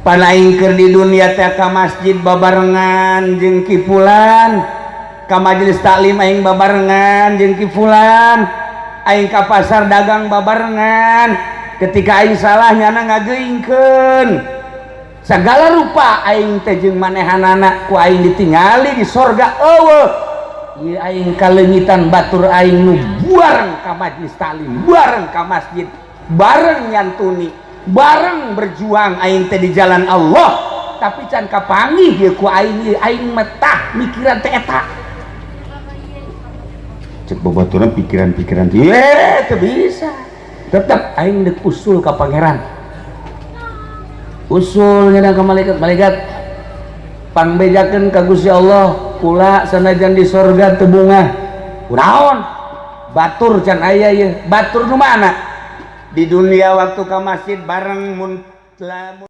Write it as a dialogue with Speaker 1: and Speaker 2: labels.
Speaker 1: Pan aing keur di dunia teh ka masjid babarengan jeung ki fulan, ka majelis taklim aing babarengan jeung ki fulan, aing ka pasar dagang babarengan. Ketika aing salah, nyana ngageuingkeun. Segala rupa aing teh jeung manehanana ku aing ditingali di sorga. Eueuh, ieu aing kaleungitan batur aing nu bareng ka majelis taklim, bareng ka masjid, bareng nyantuni, bareng berjuang aing teh di jalan Allah, tapi can kapanggih ieu ku aing ieu. Aing metah mikiran teh eta. Cek babaturan, pikiran-pikiran teh teu bisa. Tetep aing deuk usul ka Pangeran, usul nyana ka malaikat. "Malaikat, pangbejakeun ka Gusti Allah, kula sanajan di sorga teu bungah. Kunaon? Batur can aya ieu." "Batur nu mana?" "Di dunia waktu ka masjid bareng, mun lamun